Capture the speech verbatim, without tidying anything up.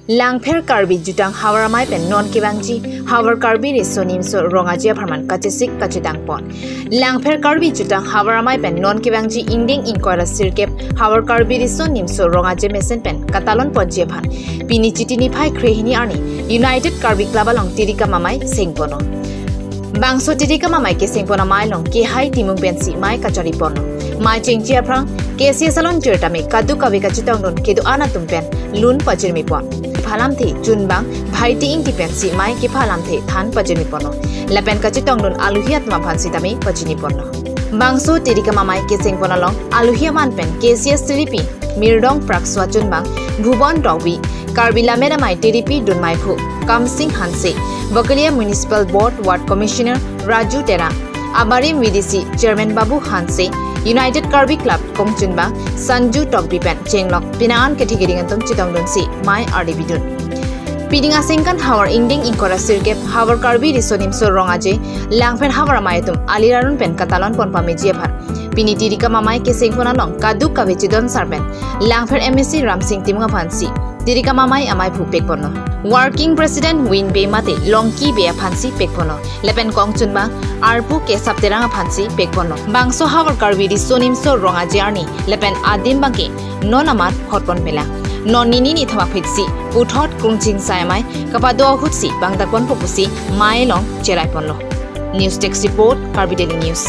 Langpher Karbi Jutang Havar Amei pen non kevangji Havar Karbi Riso Nimso Rong Aje apharman kachesik kachedang pon. Langpher Karbi Jutang Havar Amei pen non kevangji ingdeng ingkoi ra sirkep Havar Karbi Riso Nimso Rong Aje mesen pen katalon ponji aphan pini Chiti niphai kre hini arni United Karbi Club along Tirikam Amei seng ponlo. Bangso Tirikam Amei keseng pon amei along kehai timung pensi mei kachari ponlo. Mei chengji aphrang K C S along jirtame kadokave kachetongdun kedo-an atum pen lun pachirmi pon. Phalamthe chunbang Bhaiti Ingti pensi mei kephalamthe than pachirmi ponlo. Lapen kachetongdun aluhi atum aphan sitame pachini ponlo. Bangso Tirikam Amei keseng pon along aluhi aman pen K C S tiripi Mirdong Praksua chunbang Bhuban Tokbi, Karbi Lammet Amei tiripi dunmeiphu Kamsing Hanse, Bakalia Municipal Board Ward Commissioner Raju Terang, Abarim V D C Chairman Babu Hanse, United Karbi Club kongchunbang Sanju Tokbi pen chenglok penang-an kethe keding atum chetongdunsi mei ardi bidun. Piding asengkan havar ingdeng ingkoi ra sirkep Havar Karbi Riso Nimso Rong Aje Langpher Havar Amei atum ali arun pen katalon pon pameji aphan pini Tirikam Amei keseng pon along kadokave chedon sar pen Langpher M A C Ramsing Timung aphansi Tirikam Amei ameiphu pek ponlo. Working President Win Bey mate Longki Bey aphansi pek ponlo. Lapen kongchunbang Arpu Kesap Terang aphansi pek ponlo. Bangso Havar Karbi Riso Nimso Rong Aje arni lapen adim abangke non amat hot pon pelang. Non nini nithom aphi si puthot krungching sai amei kapado ahutsi bangdak ponpo pusi mei along cherai ponlo. News Desk Report, Karbi Daily News.